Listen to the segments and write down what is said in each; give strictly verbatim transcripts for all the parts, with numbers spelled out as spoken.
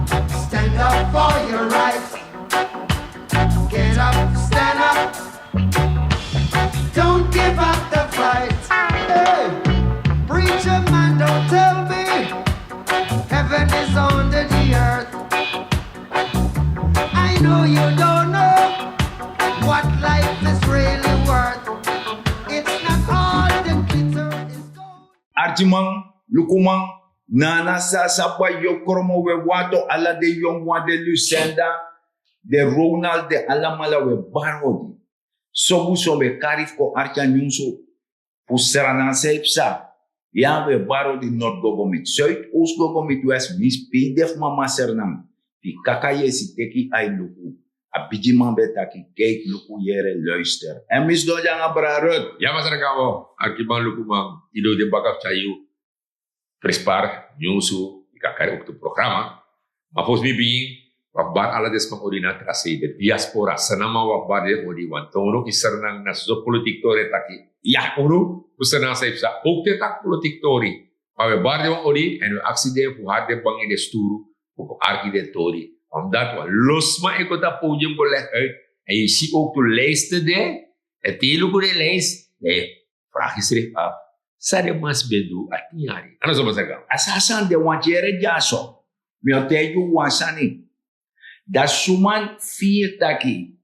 Stand up for your rights. Get up, stand up. Don't give up the fight. Hey, preacher man, don't tell me heaven is under the earth. I know you don't know what life is really worth. It's not all the glitter is gold. Artiman, lukuman, nana sasa ba yokromo we wato ala de yongu wan de Lucenda, de Ronald, de alamala we barodi. Sobu so we kari fu kon arki a nyunsu fu Sranan san e psa. Ya we barodi, Nord go go miti Zuid, Oost go go miti West, mi spi de fu mama Sranan. Fi kaka yesi teki ai luku. A bigiman ben taki: Kijk, luku, yere, luister. En mi sidon dya nanga bra Rut. Ya, masra Gabo, arkiman, lukuman, yu de baka fu tyari yu prespar, nyunsu, yu kan kari ook tu programa. Ma fosi mi bigin, wi abi bari ala den sma odi na tra sei, den diaspora, Sranan, ma wi abi bari den odi, want unu in Sranan na so politiek tori e taki. Ya, unu fu Sranan san e psa, ook te taki politiek tori. Ma wi e bari den wan odi, en wi aksi den fu hari den bangi den sturu, fu kon arki den tori. Omdat wan lo sma e kon tapu podium kon leg uit, en yu si ook tu lijsten de, en te yu luku den lijst, dan yu vraag yusrefi af san den man ben du a tin yari. A no so, masra Gabo? A so a sani de, want yere dyaso, mi o taigi yu wan sani. Dan suma firi taki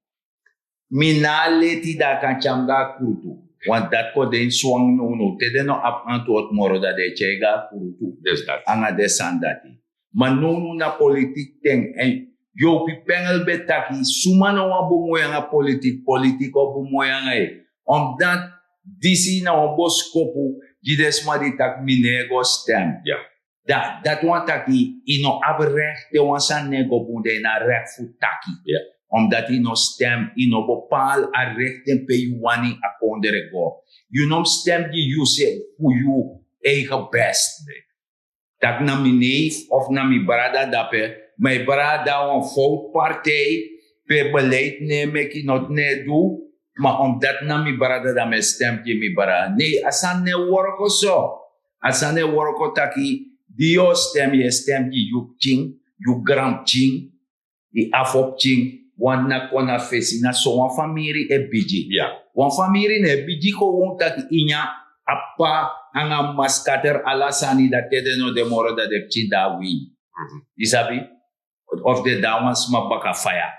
mi no abi leti, dan a kan tyari mi go na krutu. Want dati kon de ini swang nownow, te den no abi antwoord moro, dan den e tyari go na krutu. Dus dati. Nanga den sani dati. Ma nownow na politiek ten, en Yopi Pengel ben taki: suma no wani bun moi nanga politiek, politiek o bun moi nanga yu. Omdat disi na wan boskopu gi den sma di taki mi no e go stem. Ya. Da, dati wani taki yu no abi recht, te wan sani no e go bun, dan yu no abi recht fu taki. Ya. Omdat yu no stem, yu no bepaal a richting pe yu wani a kondre go. Yu no mus stem gi yu se fu yu eigen best. Nee. Taki na mi neef of na mi brada dape, ma yu brada wan fout partij, pe beleid no e meki, nothing no e du, ma omdat na mi brada, dan mi e stem gi mi brada. Nee, a sani no e worko so. A sani no e worko taki di yu o stem, yu e stem gi yu pikin, yu granpikin, yu afo pikin, want na kon na fesi, na so wan famiri e bigi. Ya. Wan famiri no e bigi kon, wan taki ini a p'pa nanga mama scatter ala sani, dan te den no de moro, dan den pikin de na wei. Mhm. Yu sabi? Of den de na wan sma baka faya,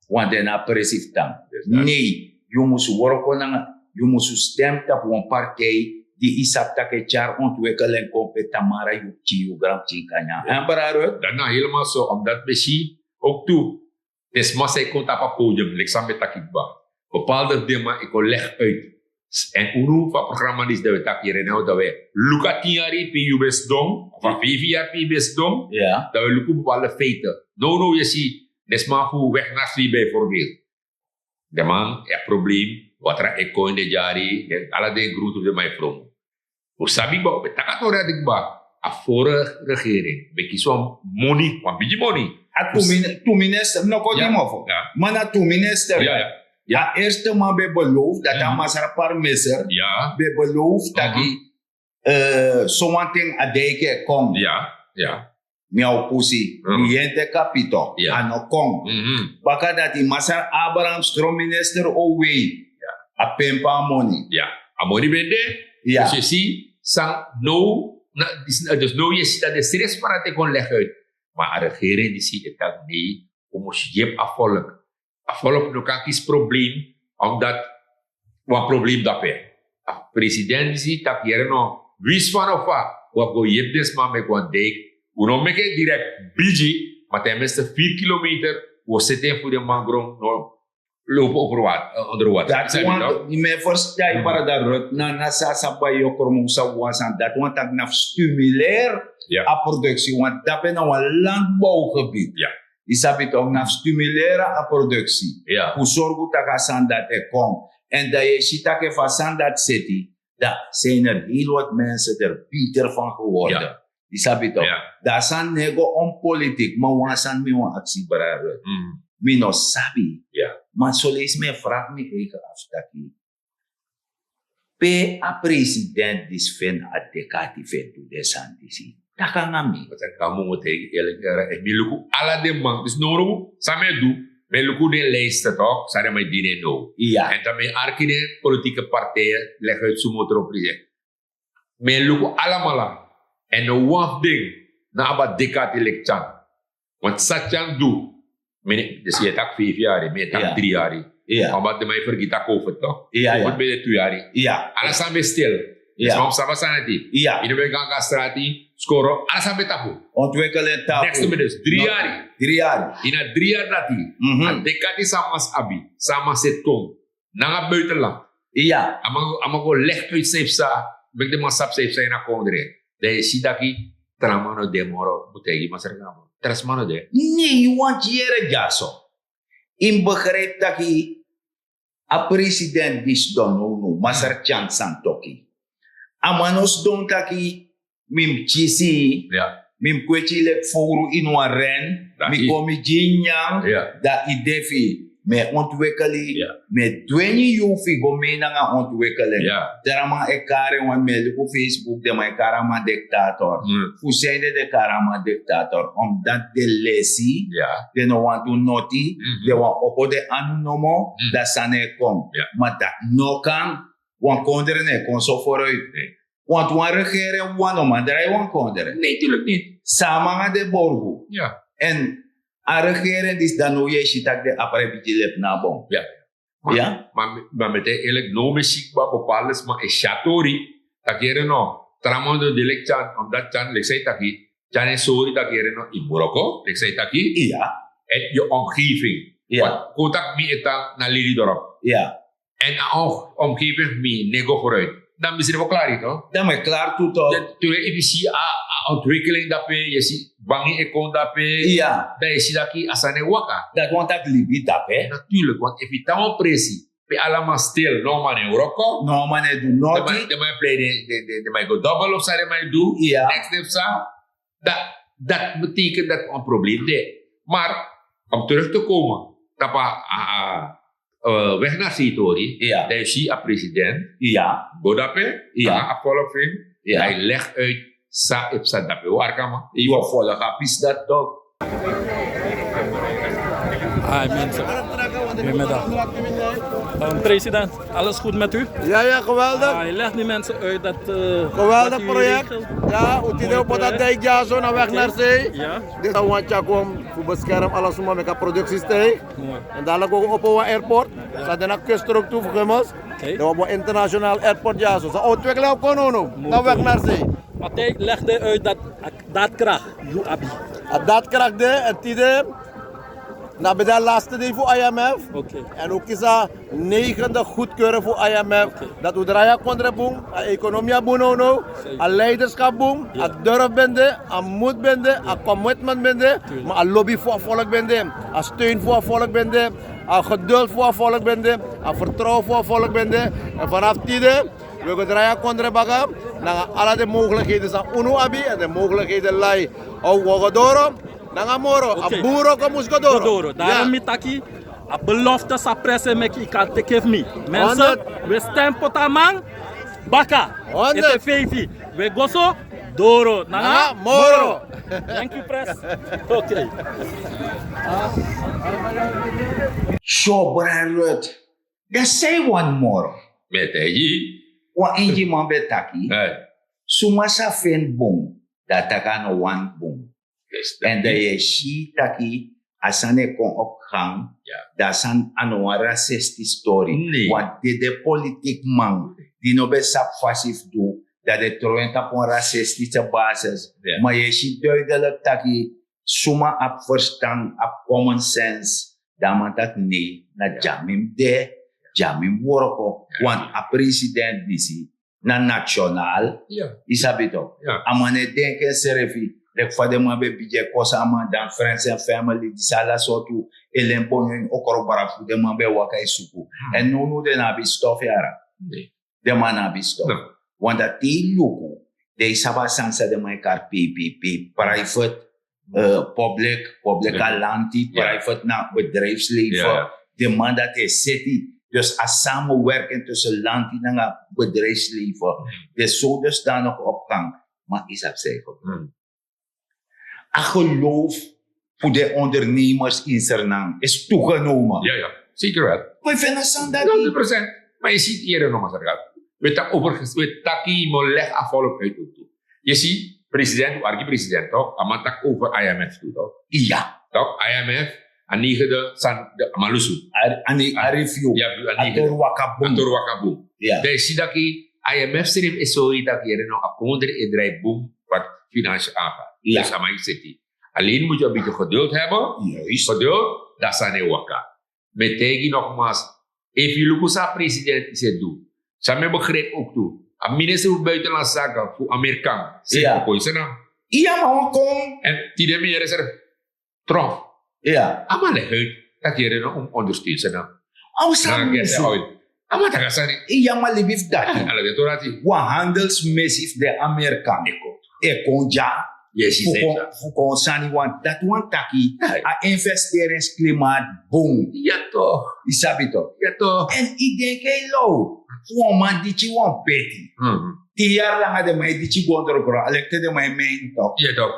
want den no abi presi fu tan. Yes, sir. Nee, yu musu worko nanga, yu musu stem tapu wan partij di yu sabi taki e tyari ontwikkeling kon, pe tamara yu pikin, yu granpikin kan nyan. Ya. En bra Rut? Dati na helemaal so, omdat mi si ook tu den sma san e kon tapu a podium, leki san mi e taki kba. Bepaalde fu den man e kon leg uit. En unu fu a programa disi, dan wi e taki, yere, now dan wi e luku a tin yari pe yu ben sidon, of a feifi yari pe yu ben sidon, ya, dan wi e luku bepaalde feiten. Nownow yu e si den sma fu Weg naar Zee bijvoorbeeld. Den man e a probleem, watra e kon ini den dyari, den, ala den groente fu den man e fromu. Un sabi kba, un ben taki a tori dati kba. A vorige regering ben kisi wan moni, wan bigi moni. A tu min-, tu minister, mi no kon gi mofo. Ya. Ma na tu minister. Ya, ya. Ya. A eerste man ben beloof, dati a, mhm, masra Parmeser, ya, ben beloof, mhm, taki, eh, sowan ten a dei e kon. Ya, ya. Mi a o pusi, mhm, mi yente kapito, ya, a no kon. Mhm. Baka dati masra Abraham Stroom, minister Owei, ya, a pempa a moni. Ya, a moni ben de. Ya. Dus yu e si san now, na, dus, dus now yu e si dati den srefi sma dati e kon leg uit. Ma a regering disi e taki nee, un mus yepi a volk. A volk no kan kisi probleem, omdat wan probleem dape. A president disi taki, yere no, winsi fa no fa, un abi go yepi den sma meki wan dijk. Un no meki en direct bigi, ma ten minste vier kilometer, un o seti en fu den man gron no lobi over water, onder water. Dati wan, mi e ferstan yu, mhm, brada Rut, na, na san a sani bai yokromo, un sabi wan sani, dati wani taki na fu stimuleer, ya, a productie, want dape na wan landbouwgebied. Ya. Yu sabi toch, na fu stimuleer a productie. Ya. Fu sorgu taki a sani dati e kon. En dan yu e si taki efu a sani dati seti, dan zijn er heel wat mensen er beter van geworden. Ya. Yu sabi toch? Ya. Dan a sani no e go onpolitiek, ma wan sani mi wani aksi, brada Rut. Mm. Mi no sabi. Ya. Ma son leisi mi e vraag mi eigen af taki, pe a president disi feni a dek'ati fu en du den sani disi? Taki nanga mi. Sani kan mi mu taigi yu eerlik, efu mi luku ala den man, dus no rumu san mi e du, mi e luku den lijsten toch, san den man e dini en now. Èn dan mi e arki den politieke partijen, legi uit suma o tron presi. Mi e luku alamala. Èn no wan fu den no abi a dekati leki Tyan. Want san Tyan du, mi ne, dus yu e taki feifi yari, mi e taki dri yari. Omdat den man e fergiti a covid toch. Covid ben de tu yari. Ala sani ben stil. Dus man mus sabi a sani dati. Yu no ben e go nanga a strati, skoro, ala sani ben tapu. Ontwikkeling tapu. Next ben dus dri yari. Ini a dri yari dati, a dekati san a man mus abi, san a man mus e kon nanga buitenland. A man go legi uit san yu psa, meki den man sabi san yu psa ini a kondre. Dan yu e si taki tra man no de moro, mu taigi masra. Tra sma no de. Ne yu wani yere dyaso. Yu mus begrijpi taki a president di sidon nownow, Masra Tyan Santoki, a man no sidon taki mi mus kisi yu, mi mus kweti yu leki fowru ini wan ren, mi kon mi gi yu nyanyan, dan yu de fu yu. Mi e ontwikkel yu, mi e dwengi yu fu yu go mei nanga ontwikkeling. Tra man e kari en, want mi e luku Facebook, den man e kari a man diktator. Fu san ede den kari a man diktator? Omdat den lesi, den no wani du noti, den wani opo den anu nomo, dan sani e kon. Ma dati no kan. Wan kondre no e kon so foruit. Want wan regering, wan no man drai wan kondre. Nee, tuurlijk niet. San a man nanga den borgu. Èn a regering disi, dan now yu e si taki den abi wan bigi lepi na a bon. Ma mi e taigi yu eerlijk, now mi e si kba bepaalde sma e si a tori, taki yere no, tra man no de leki Tyan, omdat Tyan, leki san yu taki, Tyan e sori taki yere no, yu mus wroko, leki san yu taki, èn yu omgeving. Kon taki mi e tan na Lelydorp. Èn a omgeving fu mi no e go foruit. Dan mi srefi o klari tu. Dan mi e klari tu tu. Terwijl efu yu si a ontwikkeling dape, yu e si bangi e kon dape, dan yu e si taki a sani e waka. Dati wani taki libi dape. Natuurlijk, want efu yu tan wan presi pe ala man stil, no man no e wroko, no man no e du noti, den man e plei, den man e go dobel of san den man e du, neks den psa. Dat, dat betekent dat er een probleem is. Maar om terug te komen, tapa, uh, uh, weg naar Setori, dan yu si a president, go dape, a volk fu en, dan yu legi uit san e psa dape. Warka man, yu o folg a pisi dati toch. Hi mensen, goedemiddag. Ehm, president, alles goed met u? Ja, ja, geweldig. Ah, je legt die mensen uit dat, eh, geweldig wat u project regelt. Ja, u tide u poti a dijk dyaso na weg naar zee. Ja. Dit is wan tyakom fu beskerm ala suma meki a productie stijg. Mooi. En dadelijk ook opo wan airport. Ja. San de na kuststructuur fu Gumels. Oké. Dan wi abi wan international airport dyaso. San ontwikkeling o kon now, now. Na weg naar zee. Maar hij legde uit dat daadkracht, yu abi. A daadkracht de, èn tide na ben de a laatste dei fu I M F. Oké. Èn u kisi a negende goedkeuring fu I M F. Oké. Dat u drai a kondre bun, a economie a bun now now. Zeker. A leiderschap bun, ja, a durf ben de, a moed ben de, ja, a commitment ben de, tuurlijk, ma a lobi fu a volk ben de, a steun fu a volk ben de, a geduld fu a volk ben de, a vertrouwen fu a volk ben de. Èn vanaf tide wi go drai a kondre baka nanga ala den mogelijkheden san unu abi, èn den mogelijkheden lai. Wi o go doro nanga moro. Oké. A bun wroko mus go doro. Go doro. Daarom, ja, mi taki, a belofte san presi meki, yu kan teki fu mi. Mensen, honderd, wi stem poti a man baka. Honderd. Ete feifi. Wi go so doro nanga, nanga moro, moro. Dank u, pres. Oké. Sobra Ruth. Dan san yu wani moro? Mi e taigi yu. Wan Ingiman ben taki, suma sa feni bun, dan a taki a no wani bun. Èn dan yu e si taki a sani e kon op gang, dan a sani a no wan racistisch story. Nee. Wan dede politikman di no ben sabi fasi fu du, dan den tron en tapu wan racistische basis. Ja. Ma yu e si duidelijk taki suma abi verstan, abi common sense, dan a man taki nee, na, ja, dya mi mus de, dya mi mus wroko. Ja. Want a president disi na nationaal. Ja. Yu sabi toch? Ja. A man no e denki ensrefi. Leki fa den man ben bigin e kosi a man, dan friends and family, disi ala sortu, e len bonyo ini okrobra fu den man ben e waka e suku. Hmm. Èn nownow den no abi stof yara. Nee. Den man no abi stof. No. Want dan te yu luku, dan yu sabi a sani san den man e kari P P P, private, eh, public, public, ja, a lanti, ja, private na bedrijfsleven. Ja, ja. Den man dati e seti. Dus a samenwerking tussen lanti nanga bedrijfsleven, hmm, den so dusdanig op gang. Ma yu sabi san e gebeur. Hmm. A geloof fu den ondernemers in Sernang is toegenomen. Ya, ya. Zeker wel. We vinden Sandati. Honderd procent. Maar je ziet hier nog maar, we tak over, we taki mo leg a volk uit ook toe. Je ziet, president, wargi president, toch? A man tak over I M F toe, toch? Ya. Toch? I M F, a negende san de malusu. A review. Ya, a negende. A tori waka bun. A tori waka bun. Ya. Dan je ziet dat I M F srif is zo dat hier nog a kondre e drai bun wat financiën aangaat. Ya. Dus a man zit. Alleen moet je een beetje geduld hebben. Juist. Geduld, dat zijn heel wakker. Met tegen nogmaals, even luku sa president is het doen. Sa me begrijp ook toe. A minister van Buitenlandse Zaken voor Amerikaan. Ja. Zit ook ooit, hè? Ja, maar we komen. En die de meer is er trof. Ja. A man leg uit dat hier een ondersteunen. Awesome. A man taka sani. Iya, ma libi fu dati. Ala den torati. Wan handelsmissie fu den Amerikan e kon dya. Yes, fu kon, fu kon sani wan, dati wan taki. A investeringsklimaat bun. Ya toch. Yu sabi toch? Ya toch. En yu denki low fu wan man diti wan peti. Tin yari langa den man e diti gondrogron, a leki te den man e meni toch. Ya toch.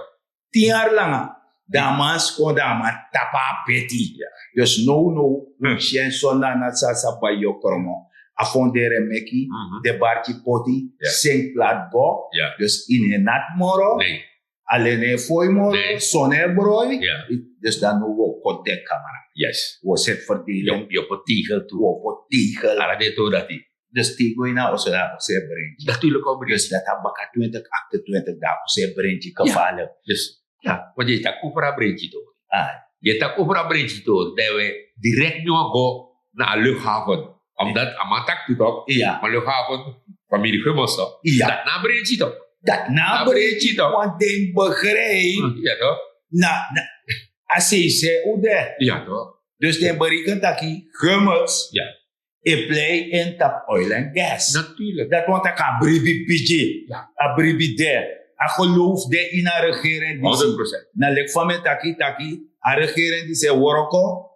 Tin yari langa, dan a man skon, dan a man tapu a peti. Dus now, now, un si en so na, na sa, sa bai yu o krongo. A fondere meki, den barki poti, sink plat go. Dus yu no e nati moro. Alen no e foi moro, son no e broi. Dus dan now wi o koti den kamera. Wi o seti ferdeling. Yu o poti tegel tu. Wi o poti tegel. Ala den tori dati. Dus te yu go ini a oso, dan a oso e brenki. Natuurlik o brenki. Dus dati a baka twintig achtentwintig, dan a oso e brenki, gevaarlijk. Dus, ya, want yu e taki over a brenki tori. Yu e taki over a brenki tori, dan wi e direct now go na a luchthaven. Omdat a man taki tu toch, maar luchthaven, familie Gummels toch. Dati na a brenki toch. Dati na a brenki toch. Want den begrijp. Ya toch. Na, na, a sese un de. Ya toch. Dus den bereken taki Gummels e plei ini tapu oil and gas. Natuurlik. Dati wani taki a bribi bigi, a bribi de, a geloof de ini a regering disi. Na leki fa mi e taki, taki a regering disi e wroko,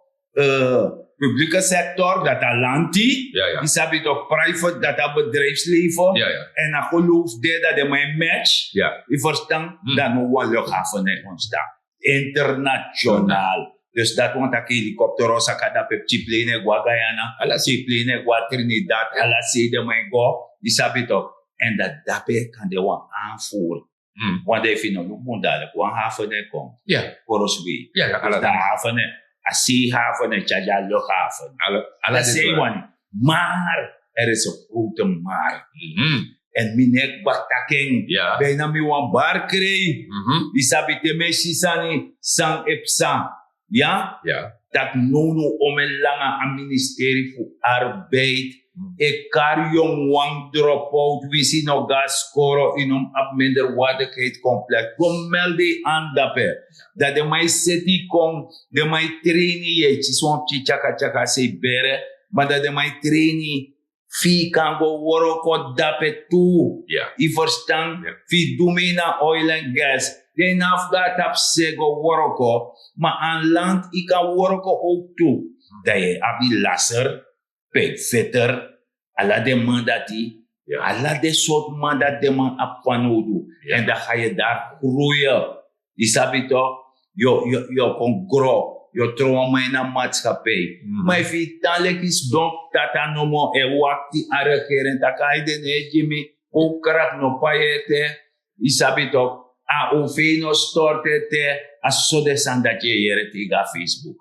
publieke sector, dati a lanti, yu sabi toch, private, dati a bedrijfsleven, en a geloof de dati den man e match, yu verstan, dan no wan luchthaven e ontstaan. International. Dus dati wani taki helikopter o saka dape, pikin plane e go na Guyana, ala sei plane e go na Trinidad, ala sei den man e go, yu sabi toch. En dati dape kan de wan aanvoer. Want efu yu no luku bun, dan luku wan haven e kon. Koroswei. Dus dan haven, a sei haven e tyari a luchthaven. Ala sei wani. Maar er is een grote maar. En mi no e kba taki en, bijna mi wani barkri. Yu sabi, te mi e si sani san e psa. Ya? Taki now now, omeni langa a ministerie fu arbeid e kari yongu wan drop-out, winsi yu no go na skoro, yu no mus abi minderwaardigheidscomplex. Go melde yu anda dape. Dan den man e seti yu kon, den man e train yu, yu e kisi wan pikin tyaka tyaka sei bere, ma dan den man e train yu fu yu kan go wroko dape tu. Yu verstan? Fu yu du mi na oil and gas. Den no abi fu go na tapu se go wroko, ma a land yu kan wroko ook tu. Dan yu e abi laser, pipefitter, ala den man dati, ala den sortu man dati den man abi fanowdu. En dan ga yu dari groeien. Yu sabi toch, yu o, yu o, yu o kon gro, yu o tron wan man ini a maatschappij. Ma efu yu tan leki sidon tata nomo e wakti a regering taki ai den no e gi mi, owkrak no pai ete, yu sabi toch, a O V no stort ete, a so den sani dati yu e yere te yu go na Facebook.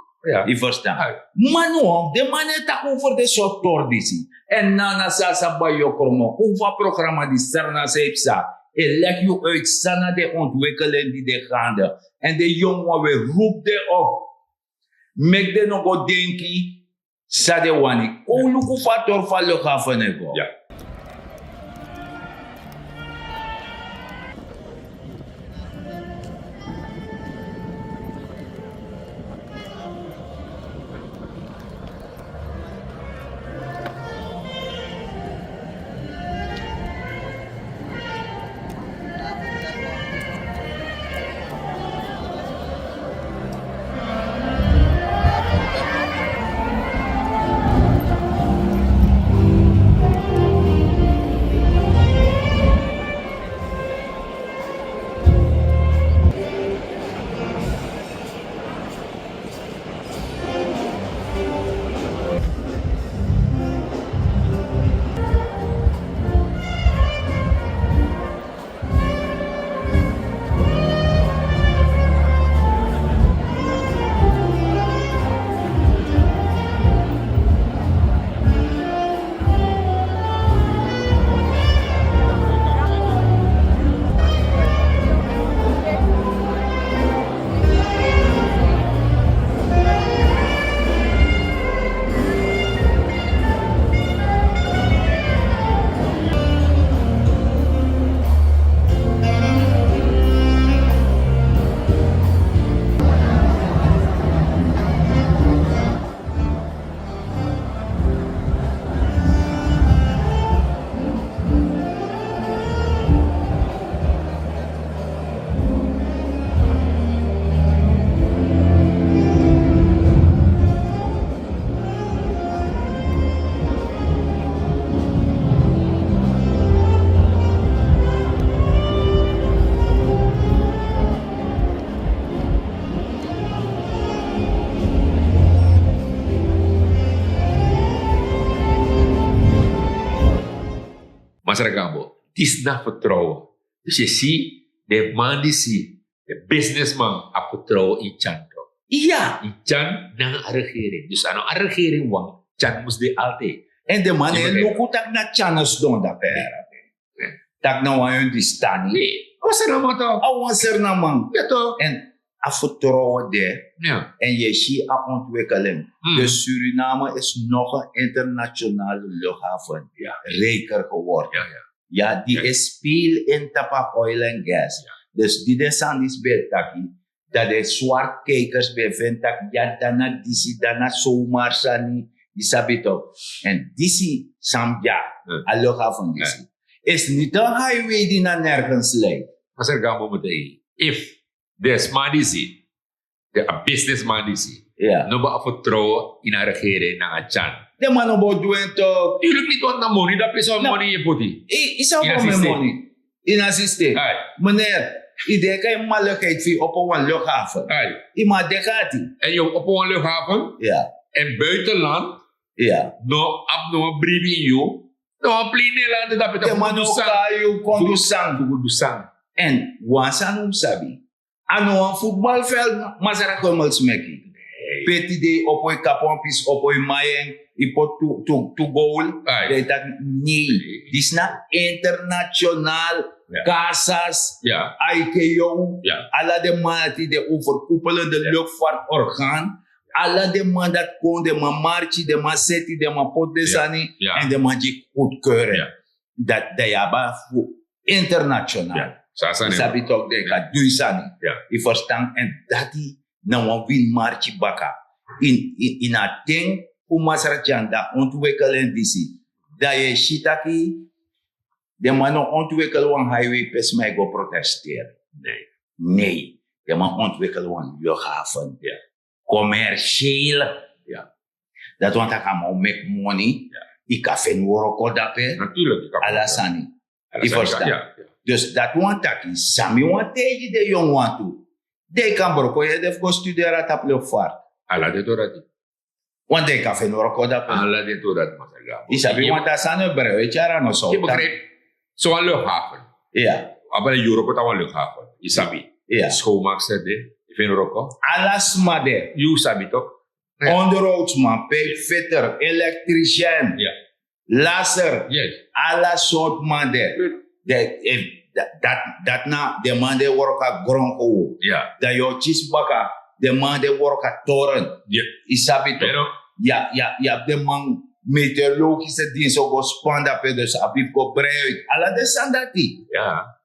Yu verstan? Ma now, den man no e taki over den sortu tori disi. En na, na so a sa bai yu o krongo, over a programa di Srana san e psa. E leki yu uit san na den ontwikkeling di de gaande. En den yongu wan, wi e roepi den op. Meki den no go denki san den wani. Kon luku fa a tori fu a luchthaven e go. Masra Gambo, disi na vertrouwen. Dus yu si, den man disi, den businessman abi vertrouwen in Tyan toch. Iya. In Tyan nanga a regering. Dus a no a regering wan, Tyan mus de altijd. En den man e luku tak' na Tyan no sidon dape. Tak' na wan Hindustani. A wan Sernanman toch. A wan Sernanman. Ya toch. En a vertrouwen de. En yu e si a ontwikkeling. Dus Suriname is nog een internationale luchthaven rijker geworden. Ya, di e speel in tapu a oil and gas. Dus di den sani disi ben e taki, dan den swart kijkers ben e feni tak' ya, dan na disi, dan na zomaar sani, yu sabi toch. En disi san mi dya, a luchthaven disi is niet een highway die naar nergens leidt. Masra Gambo, mi e taigi yu, efu den sma disi, den a businessman disi, no ben abi vertrouwen in a regering nanga Tyan, den man no bo du en toch. Yu luku niet want na moni, dape san moni yu e poti. Yu sabi in a systeem. In a systeem. Meneer, yu denki a malligheid fu yu opo wan luchthaven. Yu man deki ati. En yu opo wan luchthaven. En buitenland no abi no wan bribi in yu. No wan plei Nederland dape. Den man no kan yu kon du san. En wan sani un mus sabi, a no wan voetbalveld, Masra Gummels, meki. Pe tide yu opo, yu kapu wan pisi opo, yu mai en, yu poti tu, tu, tu goal. Dan yu taki, nee. Disi na international. Casas, I K O, ala den man dati, den overkoepelende luchtvaartorgaan. Ala den man dati kon, den man marki, den man seti, den man poti den sani, en den man gi goedkeuring. Dati, dan yu abi a fu international. Yu sabi toch, den kan du yu sani. Yu ferstan? En dati na wan wini marki baka. In, in, in a ten fu Masra Tyan, dan ontwikkeling disi, dan yu e si taki den man no ontwikkel wan highway pe sma e go protesteri. Nee. Den man ontwikkel wan luchthaven. Commercieel. Dati wani taki a man o meki moni. Yu kan feni wroko dape. Ala sani. Yu ferstan? Dus dati wani taki, san mi wani taigi den yonguwan tu, den kan broko yu ede fu go studeri na tapu luchtvaart. Ala den tu dati. Want den kan feni wroko dape. Ala den tu dati, Masra Gambo. Yu sabi, want a sani e brei wi e tyari na Noso. Yu begrijp? So wan luchthaven. Ya. Abi na Europa, taki wan luchthaven. Yu sabi. Ya. Schoonmaakster de, yu feni wroko. Ala sma de. Yu sabi toch. Onderhoudsman, pijpfitter, elektricien, lasser. Ala sortu man de. Dati, dati na den man di e wroko na gronko. Dan yu o kisi baka den man di e wroko na toren. Yu sabi toch. Yu abi den man, meteorologische dienst o go span dape, dus a bribi go brei uit. Ala den sani dati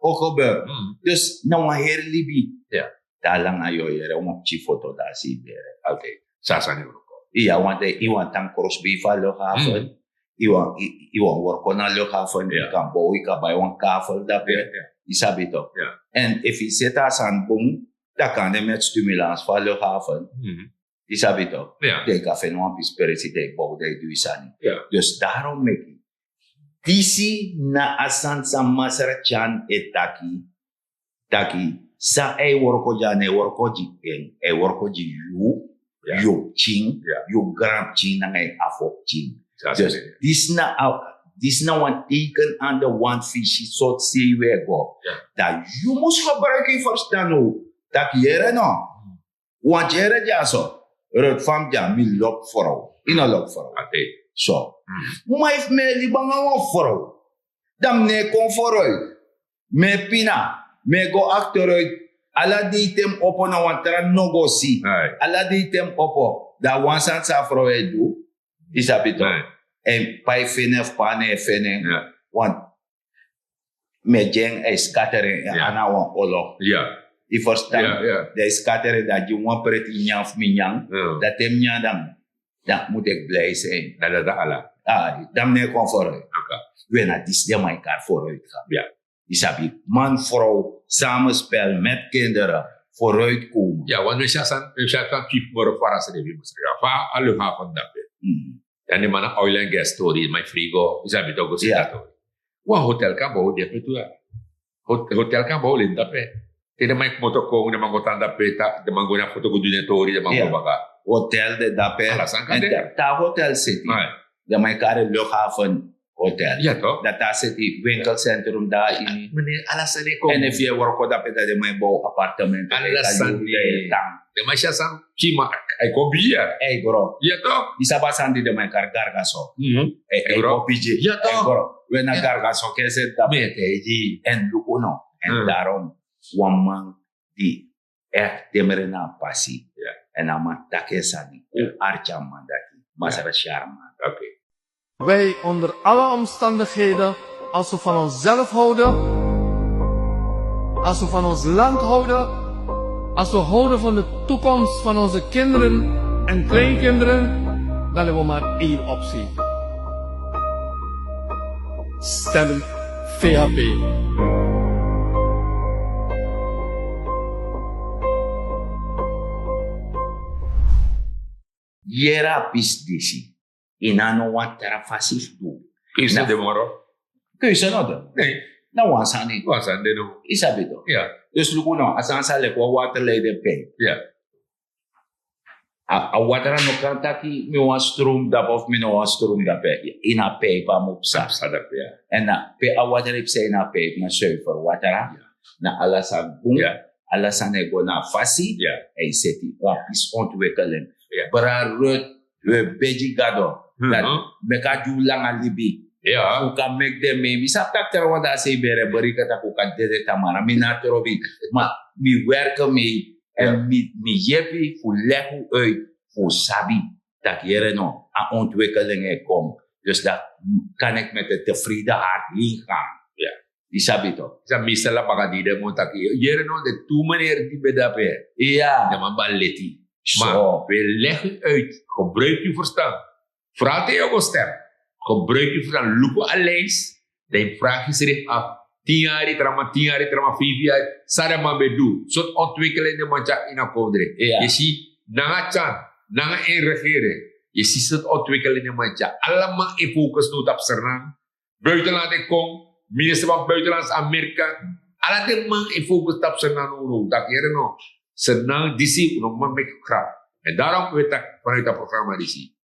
o gebeur. Dus na wan heri libi. Te a langa yu o yere wan pikin foto, dan a si yu bere. Altijd. San a sani e wroko. Iya, want yu wani tan krosbei fu a luchthaven. Yu wani, yu wani wroko na luchthaven. Yu kan bow, yu kan bai wan kavel dape. Yu sabi toch. En efu yu seti a sani bun, dan kan den meti stimulans fu a luchthaven. Yu sabi toch. Dan yu kan feni wan pisi presi, dan yu bow, dan yu du yu sani. Dus daarom meki disi na a sani san Masra Tyan e taki. Taki san a e wroko dya, a no e wroko gi en, a e wroko gi yu, yu pikin, yu granpikin nanga yu afo pikin. Dus disi na a, disi na wan teken aan de wand fu yu si sortu sei wi e go. Dan yu mus gebruik yu ferstan now. Taki yere no. Want yere dyaso, Ruth, fa mi dya, mi lobi frow. Yu no lobi frow. So, ma efu mi e libi nanga wan frow, dan mi no e kon vooruit. Mi e pina, mi e go achteruit. Ala dei te mi opo na wan tra nogosi. Ala dei te mi opo, dan wan sani san a frow e du, yu sabi toch. En pe a e feni en fu pe a no e feni en. Want mi e gi en, a e skateri en, a na wan olo. Yu ferstan? Dan a e skateri en, dan a gi mi wan preti nyan fu mi nyan. Dan te mi nyan, dan dan mi teki blij zijn. Dan dati ala. Dan mi no e kon vooruit. We, na disi den man e kari vooruitgang. Yu sabi, man, vrouw, samenspel met kinderen, vooruitkomen. Ya, want we si a sani, we si a sani, pipo moro fara srefi, Masra Gambo. Fa a luchthaven dape. Dan den man na oil and gas tori, man, frigo, yu sabi toch, go si dati. Wan hotel kan bow dape tu, ya. Hotel kan bow len dape. Te den man e komoto kon, den man go tan dape, den man go na foto go du den tori, den man go baka. Hotel de dape. Ala sani kan de. Te a hotel seti, den man e kari luchthaven Hotel. Ya toch? Dati a seti winkelcentrum daar ini. Meneer, ala sani e kon. En efu yu e wroko dape, dan den man e bow appartement. Ala sani. Den man si a sani, kima, a e kon bigi. Ei, bro. Ya toch? Yu sabi a sani di den man e kari gargaso. Mhm. Ei, Bro. Kopiji. Ya toch? Ei, bro. We na gargaso ken seti dape. Me e taigi. En luku no. En Hmm. daarom wan man di echt temere na a pasi. Ya. En a man taki en sani. Un arki a man dati. Masra Sharman. Oké. Wij onder alle omstandigheden, als we van onszelf houden, als we van ons land houden, als we houden van de toekomst van onze kinderen en kleinkinderen, dan hebben we maar één optie. Stem V H P. Yere a pisi disi. Yu no abi no wan tra fasi fu du. Keuze Na- de moro. Keuze no de. Nee. Na wan sani. Wan sani de no. Yu sabi toch? Ya. Dus luku no, a sani sa leki wan waterleidingpijp. Ya. A, a water no kan taki mi wan stroom dape of mi no wan stroom dape. Ini a pijp a mu psa. Sa dape, ya. En na pe a water e psa ini a pijp na zuiver water. Na ala sani bun. Ya. Ala sani e go na a fasi. Ya. En yu seti wan pisi ontwikkeling. Ya. Bra Ruth, we begi Gado. Mhm. Dati meki a gi un langa libi. Ya. Un kan meki den mei. Mi sabi taki trawan dati a sei bere, beri kan taki un kan dede tamara. Mi no trobi. Ma mi werk ermee. En mi, mi yepi fu leg un uit fu sabi taki yere no, a ontwikkeling e kon. Dus dan kan ik met een tevreden hart heen gaan. Ya. Yu sabi toch? Sa meestal a baka di den man taki, yere no, de tu meneer di ben dape. Ya. Den man ben leti. So. Maar we leggen uit, gebruik uw verstand. Vraag tegen uw stem. Gebruik uw verstand. Luku a lijst. Dan vraag yu srefi af. Tin yari tra man, tin yari tra man, feifi yari. San den man ben du. Sortu ontwikkeling den man tyari ini a kondre. Ya. Yu si, nanga tyan, nanga en regering. Yu si sortu ontwikkeling den man tyari. Ala man e focus now tapu Sranan. Buitenland e kon, minister van Buitenlandse Amerika. Ala den man e focus tapu Sranan now. Taki yere no. Sranan disi, un no man meki grap. En daarom we taki vanuit dat programma disi.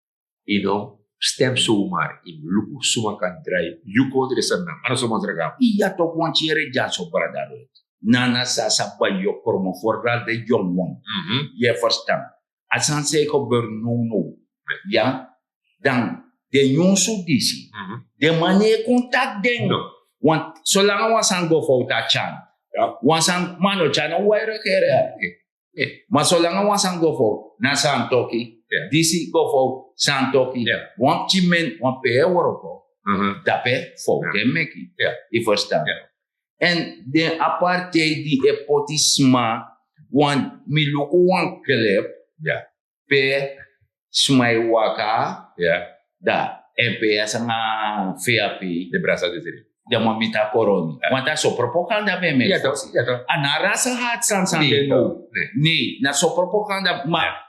Yu no stem zomaar. Yu mus luku suma kan drai yu kondre Sranan. A no suma sraga. Ya toch, want yere dyaso, brada Ruth. Nana sasa ba yu kromo, vooral de jong wan. Mhm. Yu e verstan. A sani san e gebeur now now. Ya. Dan den nyunsu disi. Mhm. Den man no e kon taki den. No. Want solanga wan sani go fowtu a tyan. Ya. Wan sani man no tyan, no wai regere. Eh. Ma solanga wan sani go fowtu, na santoki. Ya. Disi go fowtu, santoki. Ya. Wan pikin men, wan pe e wroko. Mhm. Dape fowtu Ya. e meki. Ya. Yu verstan? Ya. En den apartheid di e poti sma, want mi luku wan clip. Ya. Pe sma e waka. Ya. Da N P S nanga V A P. De brasa de seri. Den man miti a koroni. Ya. Want a so propaganda ben e meki. Ya toch, ya toch. A no rasa hati sani san Nee, den no. nee. Nee, na so propaganda. Ma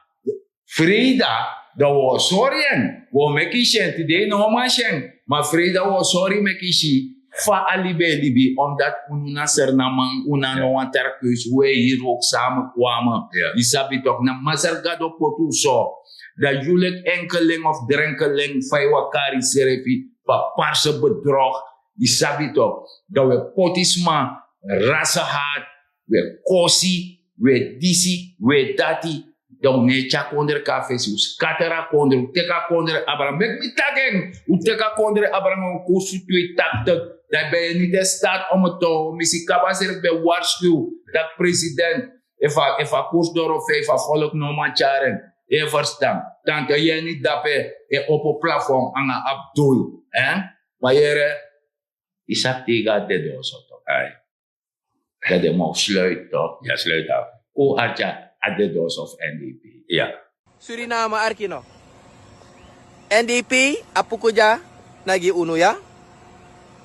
Freida, dan wi o sori en. Wi o meki si en, tide yu no man si en. Ma Freida wi o sori meki si fa a libi e libi, omdat unu na Sranan man, unu no wan tra keuze, wi e hiri wi ook samen kwamen. Ya. Yu sabi toch, na Masra Gado poti unu so. Dan yu leki enkeling of drenkeling, fa yu wani kari yusrefi, fu a parse bedrog. Yu sabi toch, dan wi e poti sma, rasa hati, wi e kosi, wi e disi, wi e dati. Dan wi no e tyari kondre kon na fesi, wi scatter a kondre, wi teki a kondre abra. Meki mi taki en, wi teki a kondre abra nanga wan koers fu twee tachtig. Dan ben yu niet in staat om het te houden. Mi si kaba srefi ben waarschuw taki president, efu a, efu a koers doro feifi, a volk no man tyari en. Yu e verstan? Tante Jenny dape e opo plafond nanga Abdul. Hè? Ma yere, yu sabi te yu go a dedoso toch. Ai. Dan den man o sluit toch. Ya, sluit af. Kon arki a dedoso fu N D P. Ya. Suriname, arki no. N D P, a puku dya na gi unu, ya.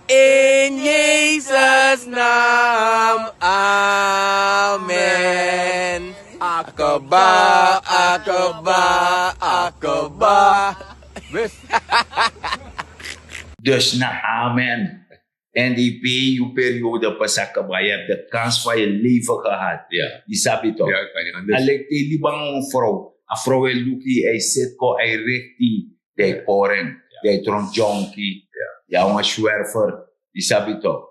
In Jesus' naam, amen. Akaba, akaba, akaba. Dus na amen. N D P, yu periode pasa kaba, yu abi de kans van yu leven gehad. Ya. Yu sabi toch? Ya, kan niet anders. A leki te yu libi nanga wan vrouw. A vrouw e luku yu, a e seti kon, a e rekti yu. Dan yu kori en, dan yu tron dyonki. Ya wan swerfer, yu sabi toch.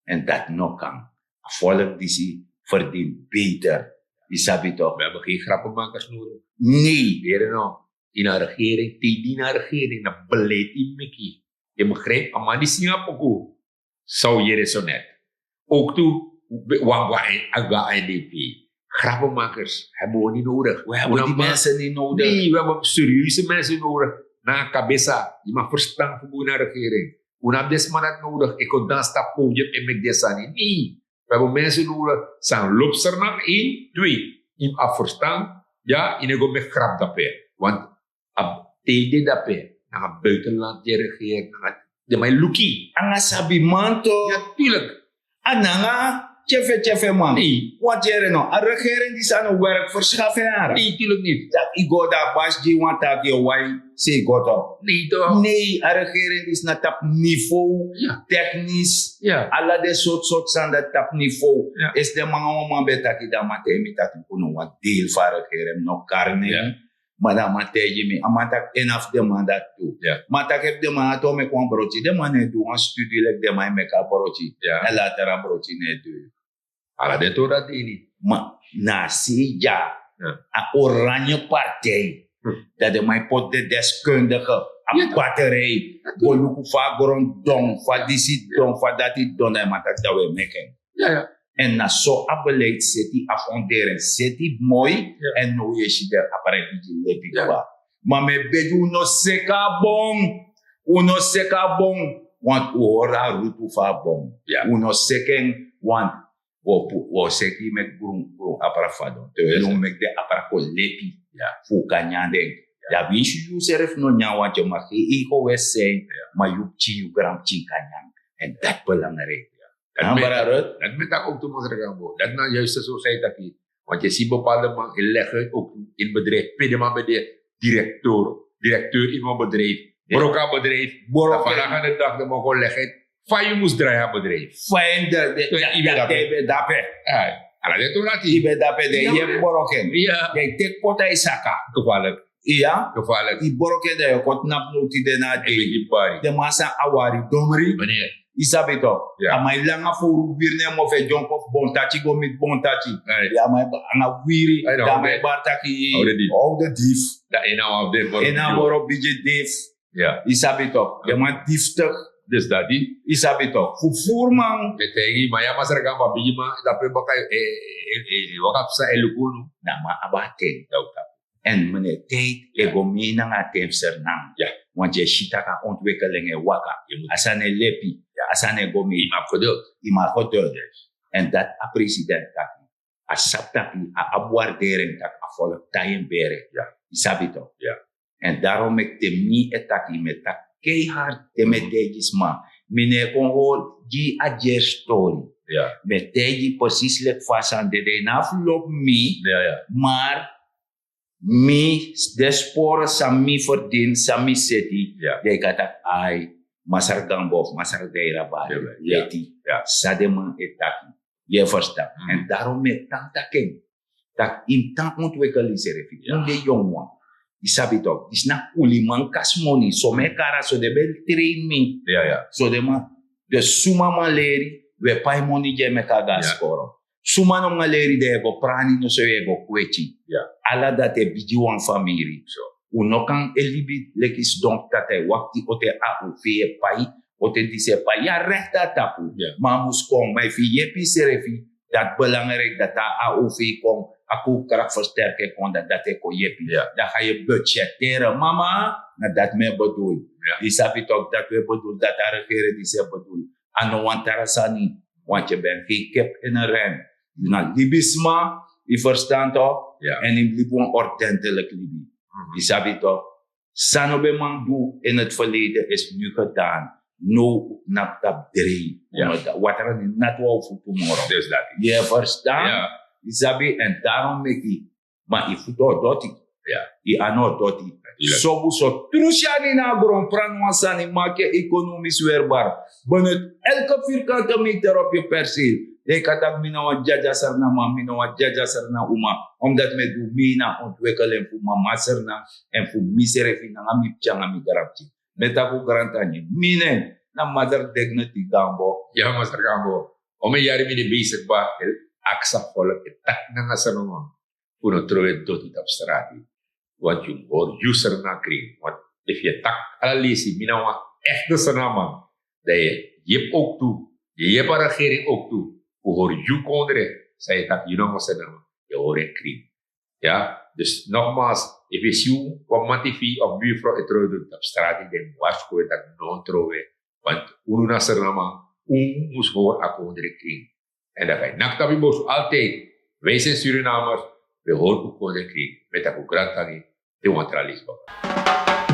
En dat no kan. A volk disi verdien beter. Yu sabi toch. We hebben geen grappenmakers nodig. Nee. Here no. In een regering, tegen die regering, na beleid in miki. Je begrijpt, a man die singa poku. Zou je resonet. Ook tu wan wan en aga en D P. Grappenmakers hebben we niet nodig. We hebben die mensen niet nodig. Nee, we hebben serieuze mensen nodig. Na kabesa, je mag verstand voor boe na regering. We hebben dit man dat nodig. Ik kon dan stap podium en met dit sani. Nee, we hebben mensen nodig. Zijn lopser na één, twee. In afverstaan. Ja, in ego met grap dape. Want a tede dape, na buitenland je regeert, na de mai luki. Anga sabi manto. Ja, tuurlijk. Ananga tyefe tyefe man. Nee. Want yere no, a regering die sa no werk verschaffen yara. Nee, tuurlijk niet. Dat ik go daar bas die want dat je wai se go toch. Nee toch. Nee, a regering die is na tap niveau. Ja. Technisch. Ja. Ala de soort soort san dat tap niveau. Ja. Is de manga wan man betaki dan matemi taki kuno wan deel van regering no karne. Ja. Ma dan a man taigi mi, a man taki en na fu den man dati du. Ma taki efu den man dati o meki wan broki, den man no e du wan studi leki den man e meki a broki. En later a broki no e du. Ala den tori dati ini. Ma na a sei dya, a oranje partij, dan den man e poti den deskundige, a batterij, go luku fa a gron don, fa disi don, fa dati don, dan e man taki dan wi e meki en. En na so a beleid seti a fonderen seti moi. En no wi e si den a preki gi lepi kba. Ma mi e begi un no seki a bon. Un no seki a bon. Want un hori a rutu fu a bon. Un no seki en. Want un o seki yu meki grun grun apra fadon te wi e lon meki den apra kon lepi. Fu un kan nyan den. Ya winsi yu srefi no nyan want yu maki yu ego wesi. Ma yu pikin yu granpikin kan nyan. En dati belangrijk. Dati mi e taki ook tu masra kan go dati na juiste so san yu taki. Want yu si bepaalde man e leg uit ook in bedrijf pe den man ben de directeur directeur in wan bedrijf. Broko a bedrijf. Broko a bedrijf. Vandaag aan de dag den man kon leg uit fa yu mus drai a bedrijf. Fa yu de de de de de dape. Ala den tori dati yu ben dape den yu e broko en. Den yu teki poti a yu saka. Gevaarlijk. Iya. Gevaarlijk. Yu broko en dan yu o kon tnapu noti den na a dei. Den man san a wari domri. Yu sabi tok? A man e langa fowru wiri na en mofu e dyonko fu bontachi go miti bontachi. A man e anga wiri. A man e bari taki. How the dief. En a boro bigi dief. Yu sabi tok? Den man diftik. Dus dati yu sabi tok? Fu furu man. Mi e taigi yu ma yu a masra gamba bigi man dape baka e waka fu san e luku unu. Na man abi a ten. Èn mene tijdi e go mei nanga a ten fu sernan. Want yu e si tak' a ontwekeling e waka. A sani e lepi. A sani e go mei. Yu man abi geduld. Èn dati a president taki a sabi taki a abi wardering taki a folok tai en bere. Yu sabi tok? Èn darom meki te mi e taki mi e taki keihard te mi e taigi sma. Mi no e kon hori gi a dyeri stori. Mi e taigi presis leki fa a sani dede na fu lobi mi. Mar mi den sporo san mi ferdini san mi seti. Dan yu kan taki ai masra gambo of masra daira bari leti. San den man e taki. Yu e ferstan? Èn darom mi e tan taki en tak' yu mus tan ontwekel yusrefi. Un de yongu wan. Yu sabi tok disi na kuliman kasi moni so mi e kari a so den ben trein mi. So den man den suma man leri. Wi e pai moni gi en meki a go na skoro. Suma no man leri den e go prani no so yu e go kweti. Ala dati e bigi wan famiri. Un no kan e libi leki sidon fu tata e wakti ote a ufi e pai. Ote disi e pai yu a rekti a tapu. Ma a mus kon ma efu yu yepi yusrefi dati belangriki dati a ufi kon a kowkrak fersterki e kon dati dati e kon yepi. Dan ga yu budgeteri mama. Na dati mi e bedul. Yu sabi tok dati wi e bedul dati a regeri disi e bedul. A no wan tra sani. Want yu ben gen kep ini ren. Yu na libisma. Yu ferstan tok? Èn yu mus libi wan ordenteliki libi. Yu sabi tok? San no ben man du in het verleden is nu gedaan. No un knapu tapu drei. Watra ni nati wan fu tumoro. Yu e ferstan? Yu sabi èn darom meki ma yu futu o doti. Yu anu o doti. Sobu so trusi anu ini a gron prani wan sani maki yu ekonomis werbar. Benut elke virkante meter op yu perseel. Dan yu kan taki mi na wan dyadya serna man mi na wan dyadya serna uma. Omdati mi e du mi na ontwekeling fu mama serna èn fu misrefi nanga mi pikin nanga mi granpikin. Mi e taki un grantangi mi nen. Na mother dignity gambo. Ya, mother gambo. Ome yari mi de bezig ba el aksa volk e tak nanga sanaman. Fu no trowe doti tapu strati. Want yu hori yu srna kring. Want efu yu tak ala lesi mi na wan echte srnaman, dan yu yep ook tu. Yu yep a regering ook tu. Fu hori yu kondre, san yu tak yu na wan srnaman, yu hori en kring. Ya, dus nogmaals, efu yu si wan man tv of buurvrouw e trowe doti tapu strati, dan yu warskowe tak no trowe. Want unu na srnaman, unu mus hori a kondre kring. En dan kan yu naktapi bosu altijd. Wij zijn Surinamers, we horen ook kondre kring. Met a grantangi, de wan tra lesbaka.